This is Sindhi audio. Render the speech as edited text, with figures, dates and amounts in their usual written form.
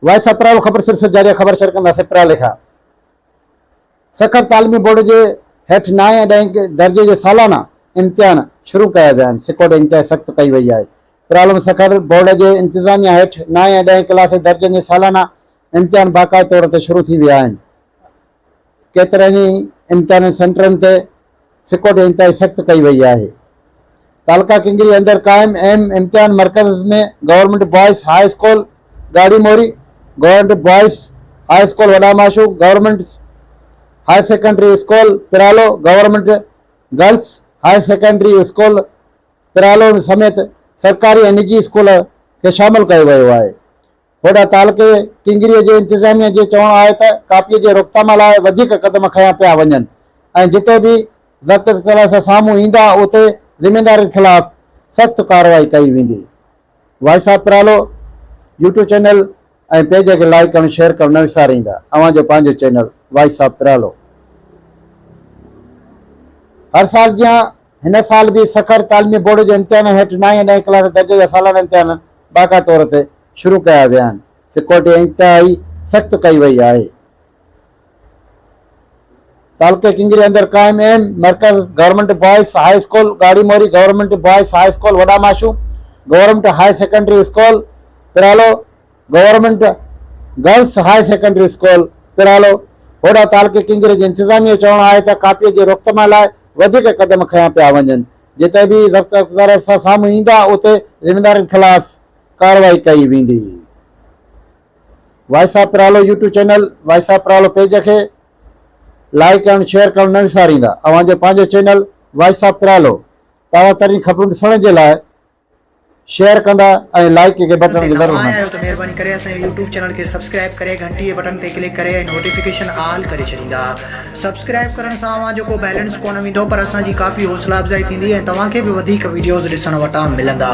وائس آف پرالو خبر سلسلو جاري آهي خبر شيئر ڪنداسين پرالي کان. سکر تعليمي بورڊ جي هيٺ نائين ۽ ڏهين درجي جي سالانه امتحان شروع ڪيا ويا آهن، سڪيورٽي انتهائي سخت ڪئي وئي آهي. پرالو ۾ سکر بورڊ جي انتظاميا هيٺ نائين ۽ ڏهين ڪلاس جي درجن جي سالانه امتحان باقاعده طور تي شروع ٿي ويا آهن. ڪيترن ئي امتحاني سينٽرن تي سڪيورٽي انتهائي سخت ڪئي وئي آهي. تعلقه ڪنگري اندر قائم اهم امتحان مرڪز ۾ government boys high school Garhi Mori, government boys high school Wada Mashu, government high secondary school Paralo, government girls high secondary school Paralo سميت سرڪاري ۽ نجي اسڪول کي شامل ڪيو ويو آهي. هوڏانهن تعلقي ڪنگري جي انتظاميه جي چوڻ آهي ته ڪاپي جي روڪٿام لاء وڌيڪ قدم کنيا پيا وڃن ۽ جتي به ضبط اطلاع سان سامهون ايندا اتي ذميدارن خلاف سخت ڪارروائي ڪئي ويندي. Voice of Paralo YouTube channel ۽ page کي لائيڪ ڪرڻ شيئر ڪرڻ نه وساريندا اوهان جو پنهنجو چينل وائس آف پرالو. هر سال جيان هن سال به سکر تعليمي بورڊ جي امتحانن هيٺ نائين ۽ ڏهين ڪلاس درجي جا سالانه امتحان باقاعده طور تي شروع ڪيا ويا آهن، سيڪيورٽي انتهائي سخت ڪئي وئي آهي. تعلقي ڪنگري اندر قائم اهم مرڪز government boys high school Garhi Mori, government boys high school Wada Mashu, government high secondary school Paralo, government girls high secondary school Paralo, هوڏانهن تعلقي ڪنگري جي انتظاميه جو چوڻ آهي ته ڪاپيء جي روڪٿام لاء وڌيڪ قدم کنيا پيا وڃن، جتي به ضبط اقتدار سان سامهون ايندا اتي ذميدارن خلاف ڪارروائي ڪئي ويندي. Voice of Paralo YouTube channel voice of Paralo page کي لائيڪ ڪرڻ شيئر ڪرڻ نه وساريندا اوهان جو پنهنجو چينل وائس آف پرالو تازه ترين خبرون ڏسڻ جي لاء شيئر ڪندا ۽ لائيڪ کي بٽڻ تي کي ضرور نوان آيا هڻندا. آهيو ته مهرباني ڪري اسان جي يوٽيوب چينل کي سبسڪرائيب ڪري گهنٽي جي بٽڻ تي ڪلڪ ڪري ۽ نوٽيفڪيشن آل ڪري ڇڏيندا. سبسڪرائيب ڪرڻ سان اوهان جو ڪو بيلنس ڪونه ويندو پر اسان جي ڪافي حوصلا افزائي ٿيندي ۽ توهان کي به وڌيڪ وڊيوز ڏسڻ وٽان ملندا.